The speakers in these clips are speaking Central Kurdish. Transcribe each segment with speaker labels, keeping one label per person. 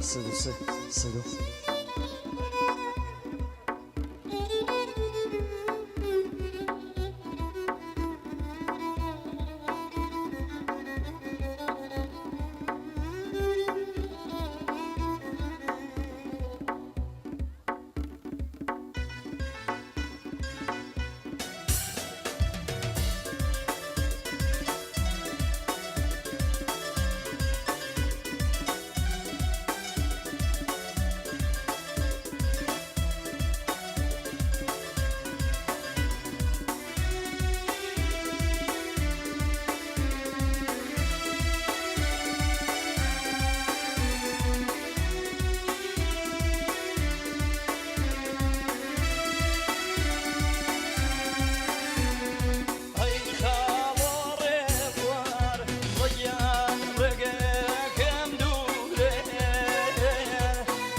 Speaker 1: سدو سدو.
Speaker 2: ئەی خاڵۆ ڕێبوار ڕێگیان ڕێگەکەم دوورێ،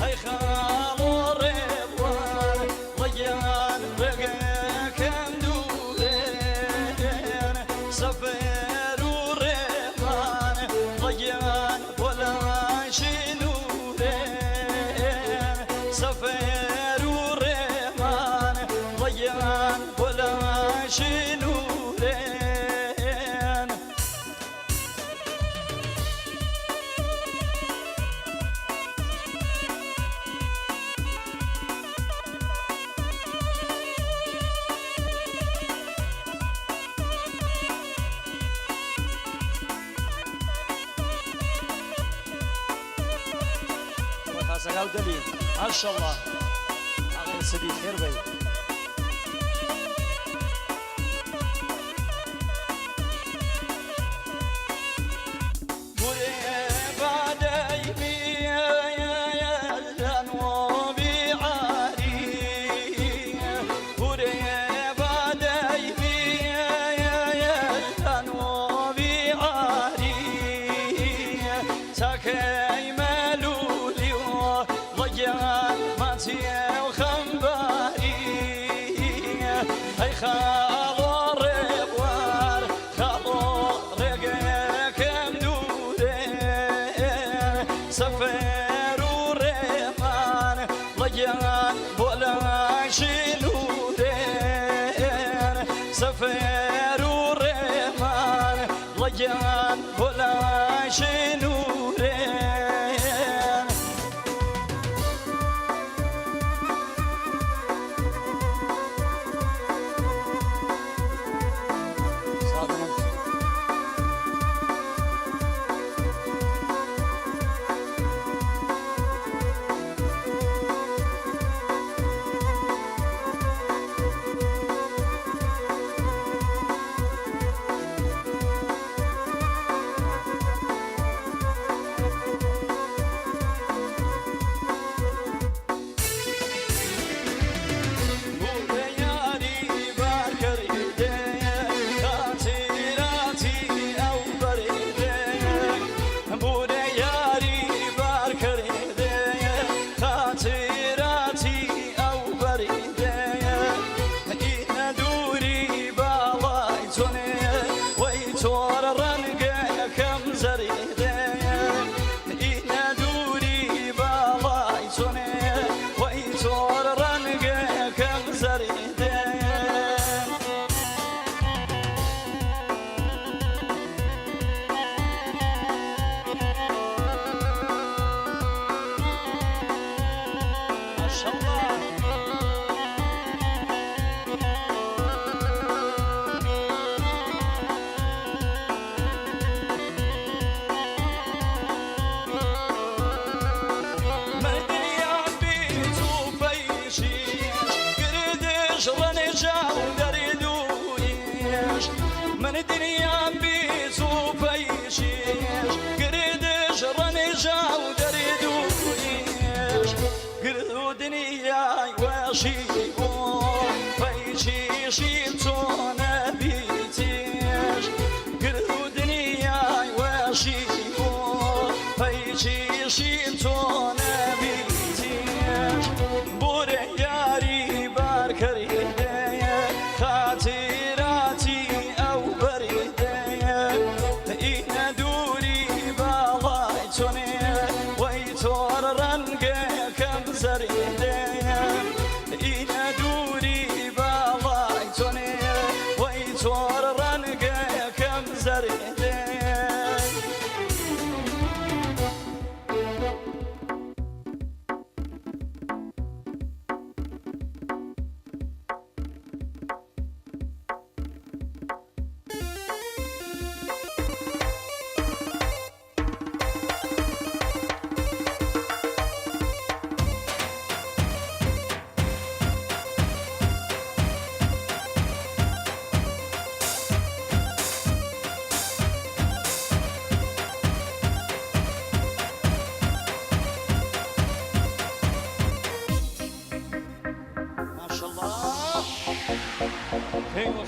Speaker 2: ئەی خاڵۆ ڕێبوار ڕێگیان ڕێگەکەم دوورێ، سەفەر و ڕێمان ڕێگیان بۆ لاشی نوورێ، سەفەر و ڕێمان ڕێگیان بۆ لاشی نوورێن.
Speaker 1: خاسەکە و دەبی ماشەڵڵا ئاغای سدی خێر بی.
Speaker 2: بورێ بادەی میان و بیعاری، بورێ بادەی میان و بیعاری، چاکەی مەلوولی و ڕێگیان ماچیە و خەمباری، ئەی خاڵۆ ڕێبوار خاڵۆ ڕێگەکەم دوورێ، سەفەر و ڕێمان ڕێگیان بۆ لاشی نوورێ، سەفەر و ڕێمان ڕێگیان بۆ لاشی نوورێ.
Speaker 1: سادنم.
Speaker 2: بورێ یاری بارکردێ خاتیراتی ئەو بەریدێ، بورێ یاری بارکردێ خاتیراتی ئەو بەریدێ، ئینە دووری باڵای چۆنێ وەی چۆر ڕەنگەکەم زەریدێ، ئینە دووری باڵای چۆنێ وەی چۆر ڕەنگەکەم زەریدێ.
Speaker 1: ماشەڵڵا.
Speaker 2: مردیان بیت و پەیشیش گردش ڕەنجا و دەریدویش، من دنیام بیت و پەیشیش گردش ڕەنجا و دەریدویش، گرد و دنیای وەشی بوو پەیشیشی چۆنە بیتیش، گرد و دنیای وەشی بوو پەیشیشی چۆنە بیتیش، بورێ یاری بارکردێ خاتیراتی ئەو بەریدێ، ئینە دووری باڵای چۆنێ وەی تۆر.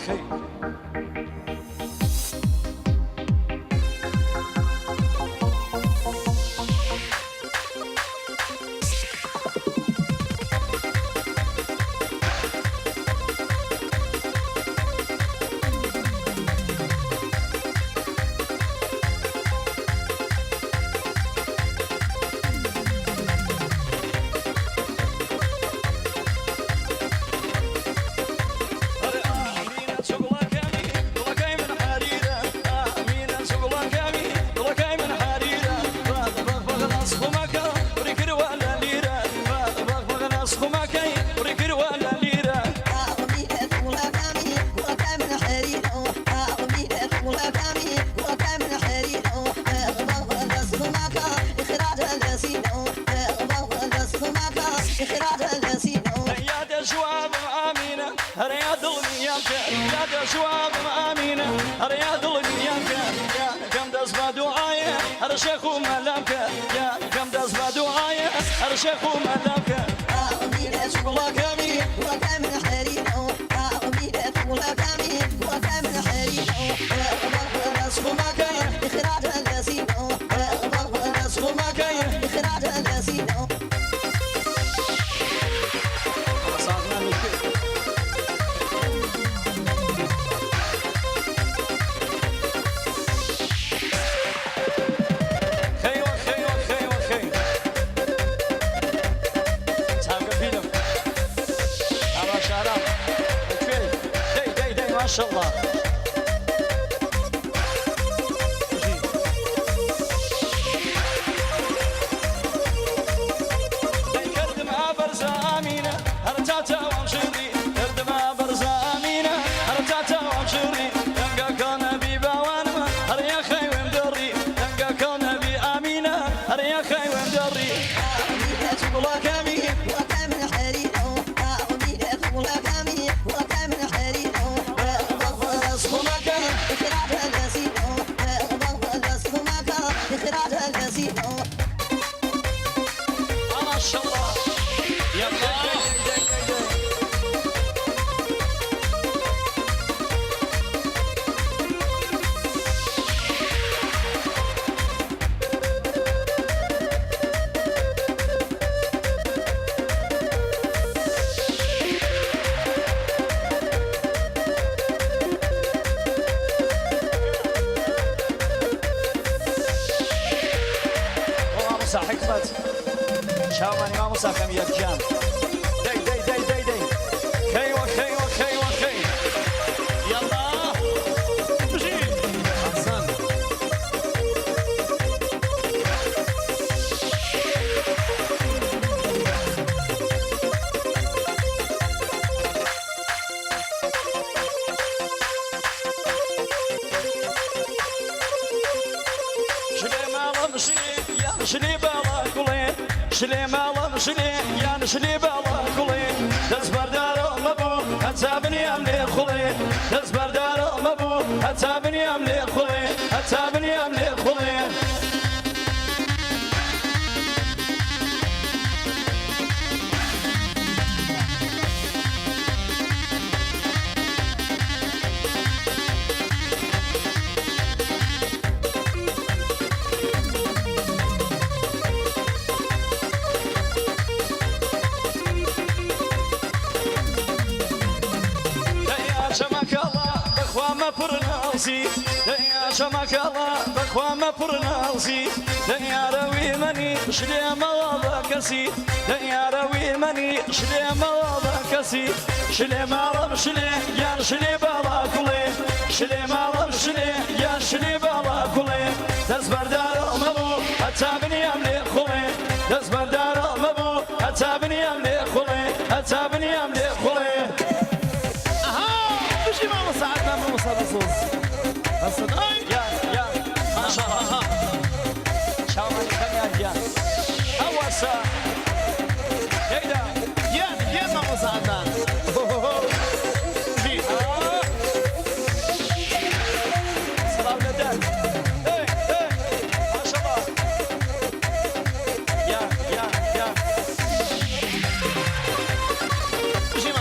Speaker 2: خەی.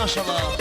Speaker 1: ما شاء الله.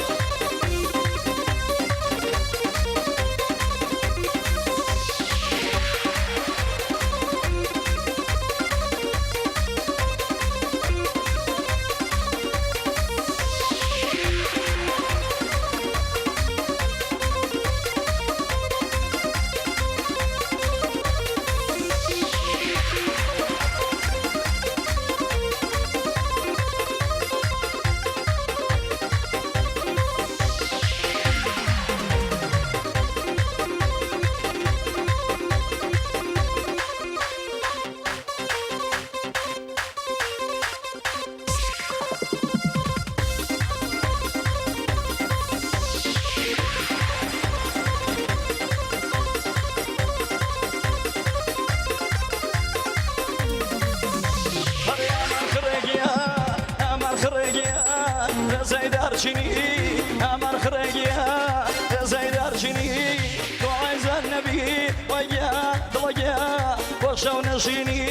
Speaker 2: نشینی،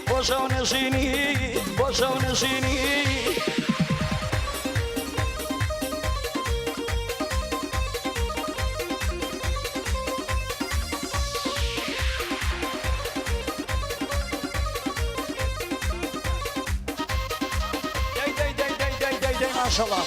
Speaker 2: بۆ شەو نشینی، بۆ شەو نشینی. دەی دەی دەی دەی دەی دەی دەی ماشەڵا.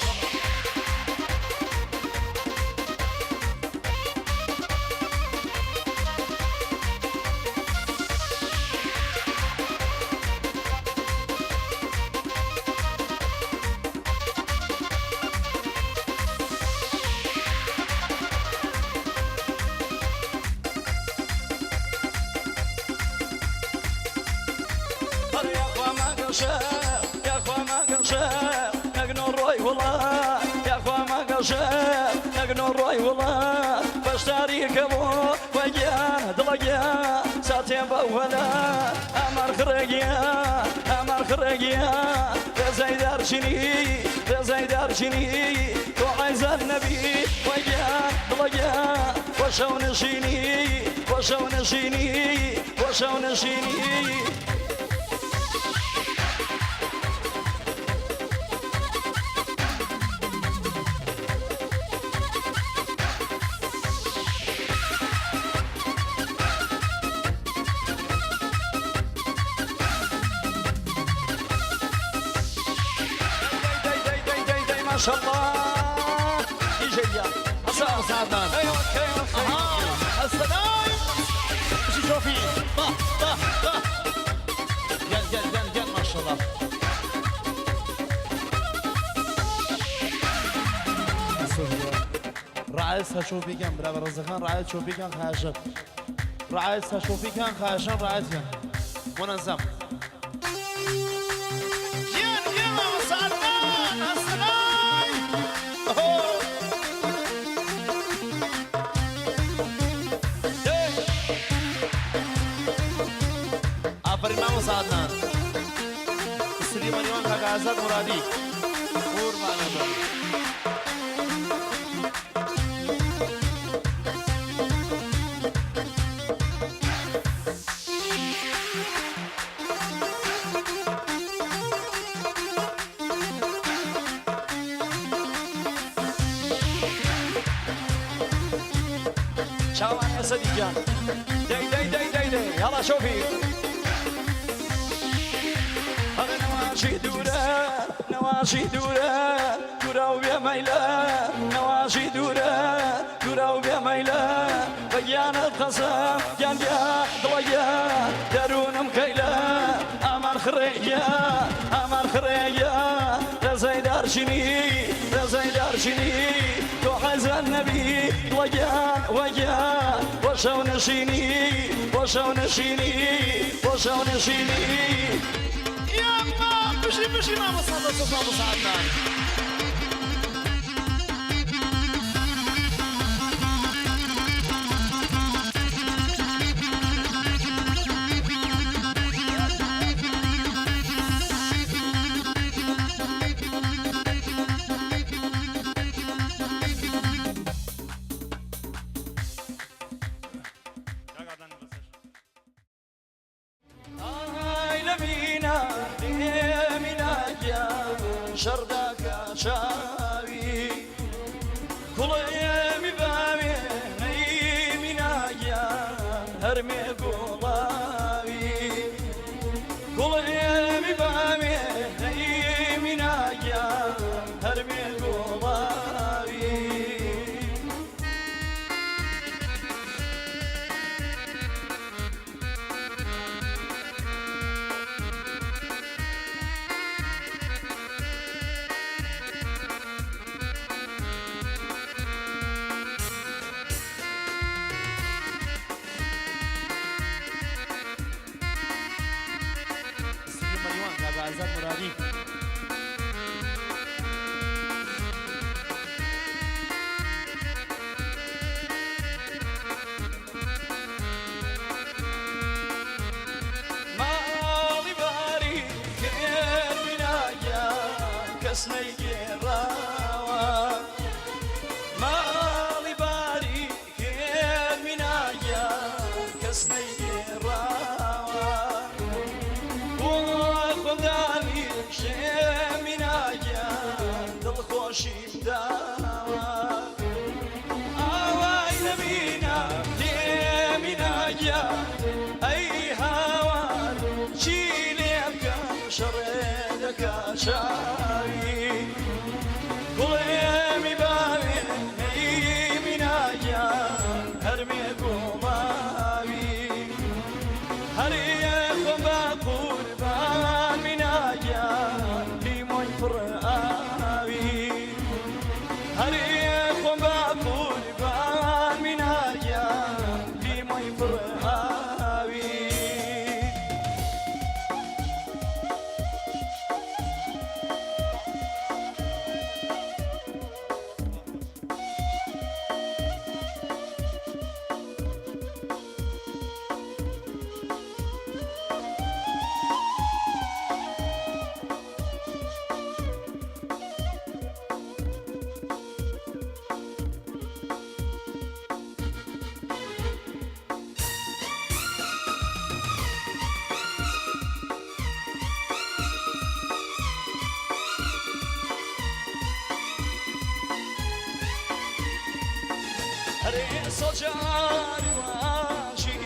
Speaker 2: یاخوا ماگەشە، یاخوا ماگەشە، نەگنۆ ڕۆی وڵات، یاخوا ماگەشە، نەگنۆ ڕۆی وڵات، بەشداری کەبۆ وەگیان دڵەگیان ساتێ بەوەلا ئامار خڕێگیان، ئامار خڕێگیان، ڕێزای دارچینی، ڕێزای دارچینی، تۆ عەیزان نەبی وەگیان دڵەگیان بۆ شەو نشینی، بۆ شەو نشینی، بۆ شەو نشینی. دەی دەی دەی دەی دەی ماشەڵڵا دیجەیە
Speaker 3: سعدان.
Speaker 2: أيوة أيوة
Speaker 3: اها السلام. شو شوفي با با با جل جل جل جل ما شاء الله. رعاية شوفي كان برا رزخان، رعاية شوفي كان خاشن، رعاية شوفي كان خاشن، رعاية منظم. جل جل سعدان السلام. أوه. آفرین مامۆستا عەدنان. سلیمانیوان کاکە ئازاد مرادی قوربانە بم.
Speaker 2: چاوان يا صديقي، دي دي دي دي دي يلا شوفي. هذا نواشي دورة، نواشي دورة، دورة وبيا ميلة، نواشي دورة، دورة وبيا ميلة، بيان القسم جان يا ضويا دارون مكيلة، أمان خريا، أمان خريا، رزاي دارشني، رزاي دارشني، تو حزن النبي ويان ويان وشو نشيني، وشو نشيني، وشو نشيني.
Speaker 3: يلا مشي مشي مامۆستا دەست مامۆستا عەدنان.
Speaker 2: ئای لە مینا مینا گیان شەرداکە چاوی کوڵێمی باوێ نەی مینا گیان هەرمێ گوڵاوی کوڵێمی باوێ نەی مینا گیان هەرمێ گوڵاوی.
Speaker 3: سلی مەریوان کاکە ئازاد مرادی.
Speaker 2: ماڵی باری کرمیناگیان کەس نەیگێڕاوە، ماڵی باری کرمیناگیان کەس نەیگێڕاوە. مینا گیان دڵخۆشیم داوە. ئاوای لە مینا لێ مینا گیان ئەی هاوار چی لێ بکەم شەڕێ دەکا چاوی گوڵێمی باوێ ئەی مینا گیان هەرمێ گوڵاوی هەرێ خۆم بە قوربان مینا گیان لیمۆی پڕ ئاوی هەرێ خۆم بە قوربان مینا گیان لیمۆی پڕ ئاوی. ئەرێ سەجاری واژی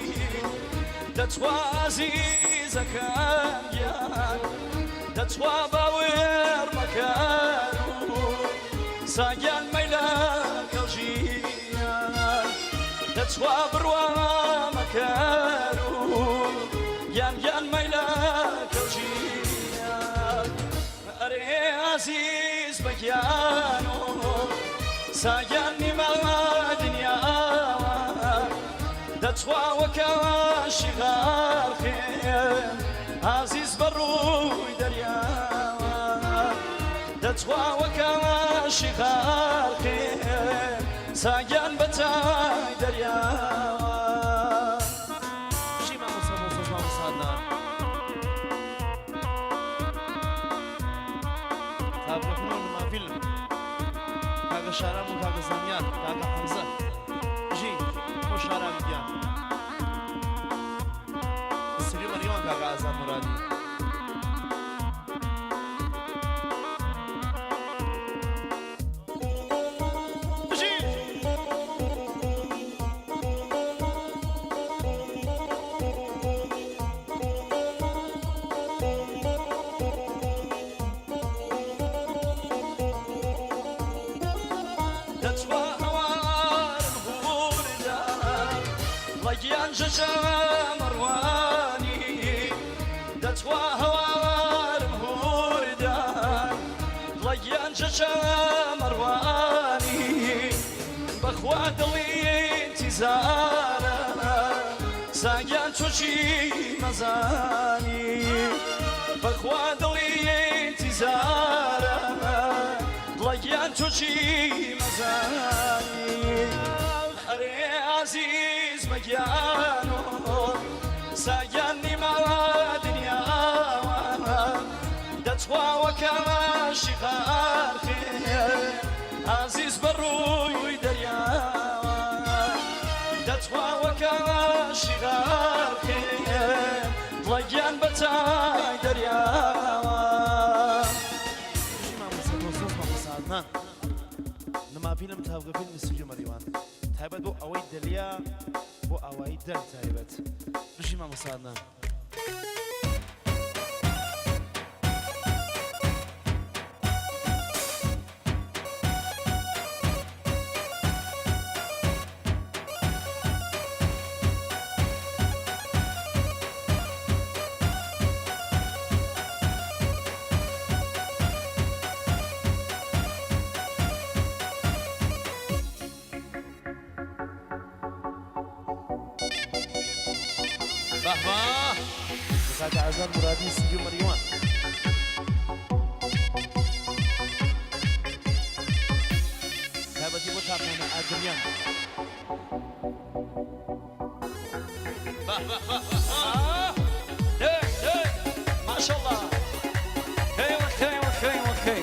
Speaker 2: دەچوا ئازیزەکەم گیان دەچوا باوەڕ مەکەر و ساگیان مەیلە کەڵژیان دەچوا بڕوا مەکەر و گیان گیان مەیلە کەڵژیان ئەرێ ئازیز بەگیان و ساگیان نیمە دنیاوە دەچوا وەکەشی غارخێن ئازیز بە ڕووی دەریاوە دەچوا وەکەشی غارخێن ساگیان بە چای دەریاوە.
Speaker 3: بژی مامۆستا دڵسۆز مامۆستا عەدنان. تابلۆکردن و نما فیلم کاکە شارام و کاکە زانیار کاکە حەمزە بژی بۆ شارام گیان سری مەریوان کاکە ئازاد مورادی. بژی.
Speaker 2: دەچوا هەوارم هوردا ڵەگیان ژەژە مەڕوانی دەچوا هەوارم هوردا ڵەگیان ژەژە مەڕوانی بەخوا دڵی ئینتیزارە ساگیان چۆچی مەزانی بەخوا دڵی ئینتیزارە دڵەگیان چۆچی مەزانی ئەرێ ئازیز بەگیان و ساگیان نیمە دنیاوە دەچوا وەکەشی خارخێ ئازیز بە ڕووی دەریاوە دەچوا وەکەشی غارخێ دڵەگیان بە چای دەریاوە.
Speaker 3: بژی مامۆستا دڵسۆز مامۆستا عەدنان. نما فیلم تاوگە فیلمی ستودیۆ مەریوان تایبەت بۆ ئەوەی دەلیا بۆ ئاوایی دەر تایبەت بژی مامۆستا عەدنان. بەهبە کاکە ئازاد مورادی ستودیۆ مەریوان. تایبەتی بۆ تاقانە ئاگریان.
Speaker 2: دەی دەی ماشەڵڵا خەیوە خەیوە خەیوە خەی.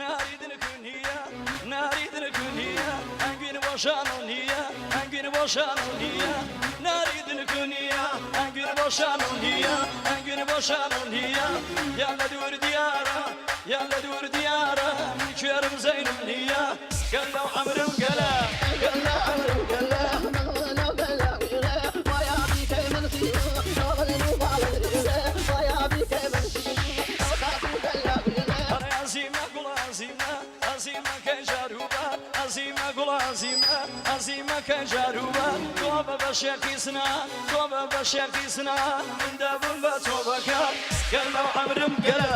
Speaker 2: ناريد نكون هي ناريد نكون بۆشان نییە، ئەنگوین بۆشان نییە، ناری دلک نییە، ئەنگوین بۆشان نییە، ئەنگوین بۆشان نییە، یان لە دوور دیارە، یان لە دوور دیارە، من کوێرم زەینم نییە، گەل لەو عەمرم گەلە، گەل لەو عەمرم گەلە. ئەرێ ئەزیمە گوڵ ئەزیمە، ئەزیمە کەی جاروبار، ئەزیمە گوڵ ئەزیمە، ئەزیمە کەی جاروبار، تۆ بە بە شێخی زنان، تۆ بە بە شێخی زنان، من دەبم بە تۆ بەکار، گەل لەو عەمرم گەلە.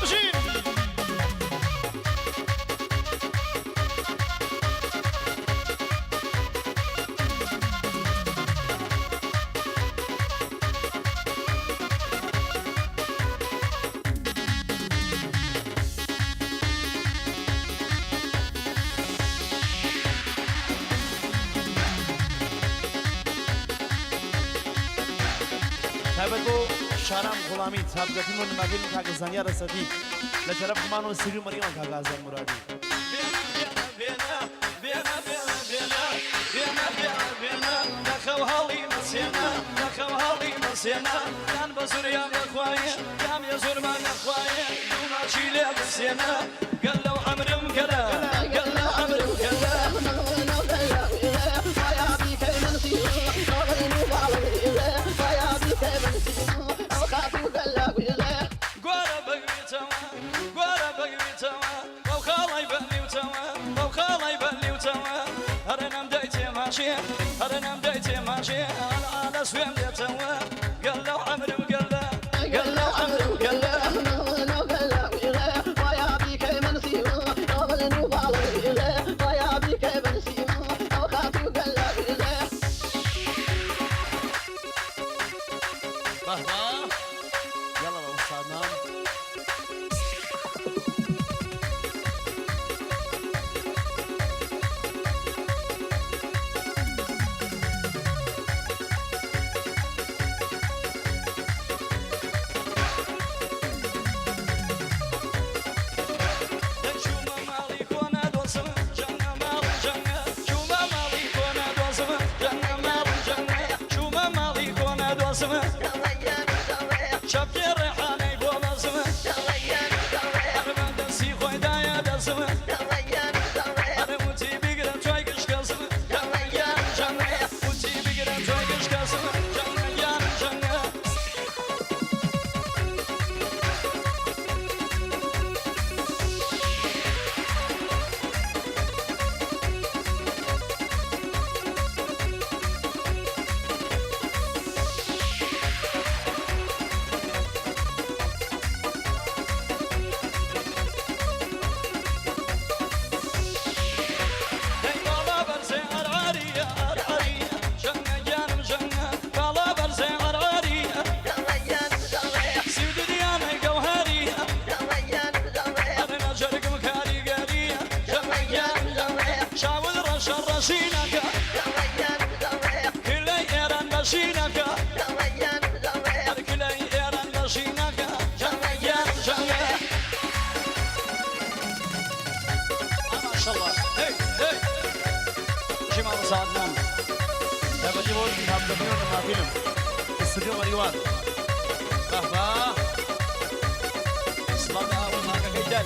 Speaker 3: بژین. تایبەت بۆ شارام غوڵامی تابگەفیلم و نماگەیلم کاکە زانیار ئەسەدی لە تەرەف خۆمان و سری و مەریوان کاکە ئازاد مورادی.
Speaker 2: بێنە بێنە بێنە بێنە بێنە بێنە بێنە بێنە لە خەو هەڵی مەسێنە، لە خەو هەڵی مەسێنە، یان بە زۆریان لەخوایێ، یان بێ زۆرمان لەخوایێ، دوو ماچی لێ بسێنە، گەل لەو عەمرم گەلە، گەل لەو عەمرم گەلە. گوارە بەگویتەوە، گوارە بەگویتەوە، بەو خاڵی بەلیوتەوە، بەو خاڵی بەلیوتەوە، هەرە نەم دایتێ ماچێ، هەرە نەم دایتێ ماچێ، ئالە سوێم دێتەوە، گەل لەو عەمرم گەلە، گەل لەو عەمرم گەلە.
Speaker 3: بەهبە یاڵا مامۆستا عەدنان.
Speaker 2: دەی چوومە ماڵی کۆنە دۆزم، جەنگە ماڵم جەنگە، چوومە ماڵی کۆنە دۆزم، جەنگە ماڵم جەنگە، چوومە ماڵی کۆنە دۆزم، چەپکێ ڕێحانەی بۆ بەزم، هەر بە دەستی خۆی دایە دەزم، هەر وتی بگرە تۆی گشت کەسم، جەنگە گیانم جەنگە، وتی بگرە تۆی گشت کەسم، جەنگە گیانم جەنگە. دەی باڵا بەرزێ ئەرعەریە ئەرعەریە، جەنگە گیانم جەنگە، باڵا بەرزێ ئەرعەریە، سیود دیانەی گەوهەریە، ئەرێ نەجەرگم کاریگەریە، جەنگە گیانم جەنگە، چاول ڕەشە ڕەشینەکە، کلەی ئێران بەشینەکە، هەر کلەی ئێران بەشینەکە، جەنگە گیانم جەنگە. ماشاءالله. هی هی. بژی مامۆستا عەدنان.
Speaker 3: تایبەتی بۆ تابگەفیلم و نمافیلم ئستودیۆ مەریوان. بەهبە.
Speaker 2: سڵاو لە ئاوە پاکەکەی دەر.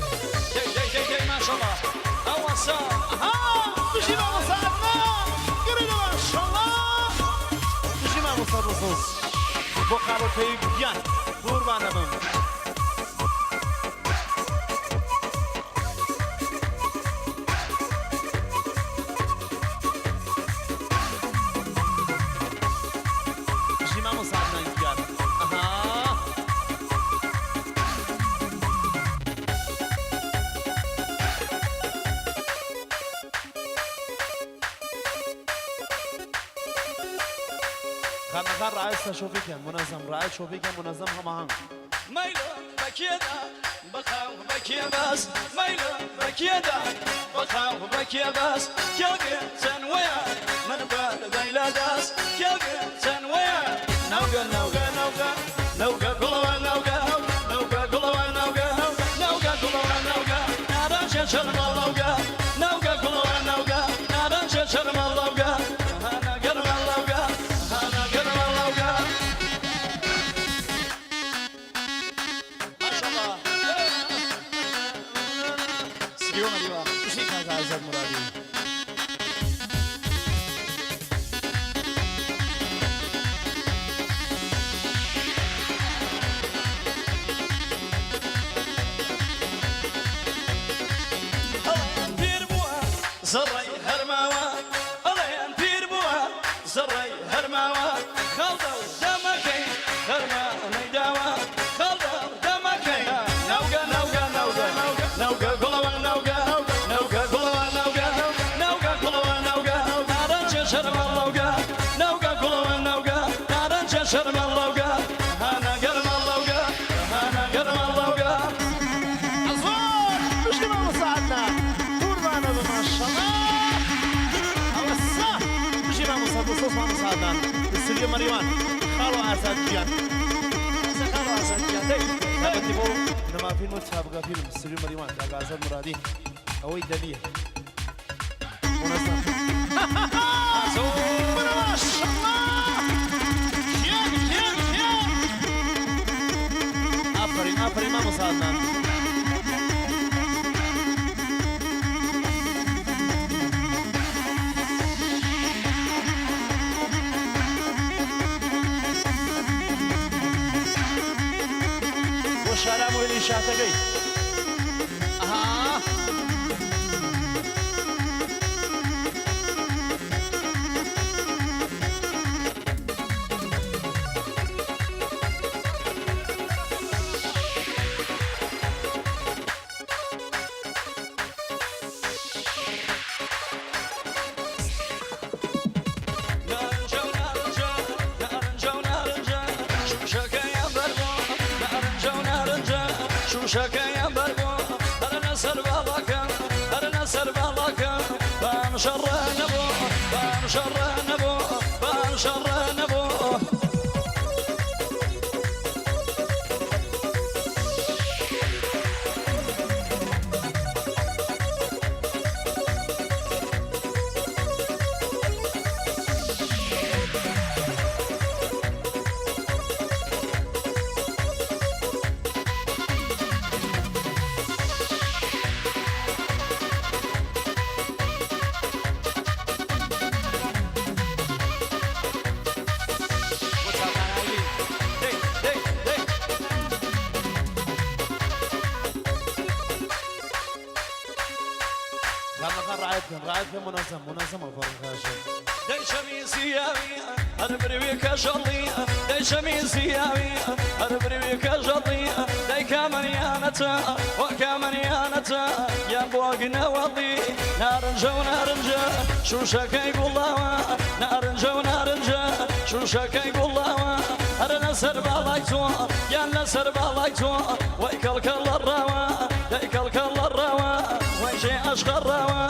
Speaker 2: دەی دەی دەی دەی ماشاءالله. ئەوەسا.
Speaker 3: ئەها بژی مامۆستا عەدنان. گەرەنە ماشەڵڵا. بژی مامۆستا دڵسۆز بۆ قابڵکەی گیان قوربان دەبم. بژی مامۆستا عەدنان گیان. ئەها. خانمەکان ڕعایەت سەرشۆفیکەن منەزەم ڕعایەت شۆفیکەن منەزەم هەماهەنگ.
Speaker 2: مەیلم بە کێدا بەخاو بە کێ بەس مەیلم بە کێدا بەخاو بە کێ بەس کێڵگێ چەند وەیە من بەردەی لە دەس کێڵگێ چەند وەیە ناوگە ناوگە ناوگە ناوگە گوڵەوە ناوگە ناوگە گوڵەوە ناوگە ناوگە گوڵەوە ناوگە نارنجە چەرمەڵەوگە ناوگە گوڵەوە ناوگە نارنجە چەرمەڵەوگە هانا گەرمەڵەوگە هانا گەرمەڵەوگە. ماشاءاللە سریوە مەریوە.
Speaker 3: بژی کاک ئازاد مورادی.
Speaker 2: ئەڵێن پیر بووە زەڕەی هەرماوە ئەڵێن پیر بووە زەڕەی هەرماوە خەڵدە و دەمەکەی خەرمانەی داوە خەڵدە و دەمەکەی ناوگە ناوگە ناوگە ناوگە گوڵەوە ناوگە ناوگە گوڵەوە ناوگە ناوگە گوڵەوە ناوگە نارنجە شەرمەڵەوگە ناوگە گوڵەوە ناوگە نارنجە شەرمەڵەوگە هانا گەرمەڵەوگە هانا گەرمەڵەوگە.
Speaker 3: زۆر بژی مامۆستا عەدنان قوربانە بە ماشەڵا ئەوە سا بژی مامۆستا دڵسۆز مامۆستا عەدنان لە ستۆدیۆ مەریوان خاڵۆ ئازاد گیان.
Speaker 1: خاڵۆ ئازاد گیان دەی
Speaker 3: تایبەتی بۆ نما فیلم و چاپگە فیلم ستۆدیۆ مەریوان کاک ئازاد مورادی ئەوەی دەلیە منەزەم
Speaker 2: زۆر
Speaker 3: ماشەڵا گیان گیان گیان ئافەرین ئافەرین مامۆستا عەدنان. بۆ شارام و هێلی شاتەکەی ئەها.
Speaker 2: نارنجە و نارنجە نارنجە و نارنجە شوشەکەیان بەربۆ نارنجە و نارنجە شوشەکەیان بەربۆ هەرە لەسەر باڵاکەم هەرە لەسەر باڵاکەم بام شەڕە نەبۆ بام شەڕە نەبۆ بام شەڕە نەبۆ. بۆ چاوخانەیلی دەی دەی دەی.
Speaker 3: خانمەکان ڕعایەت بکەن ڕعایەت بکەن منەزەم منەزەم ئەفەرم خاشە.
Speaker 2: دەی شەمی سیاوی هەر بروی کەژەڵی دەی شەمی سیاوی هەر بروی کەژەڵی دەی کامەنیانەتە وەکامەنیانەتە یان بۆگنەوەڵی نارنجە و نارنجە شوشەکەی گوڵاوە نارنجە و نارنجە شوشەکەی گوڵاوە هەرە لەسەر باڵای تۆ یان لەسەر باڵای تۆ وەی کەڵکەڵە ڕاوە دەی کەڵکەڵە ڕاوە وەی ژێ ئەشقە ڕاوە.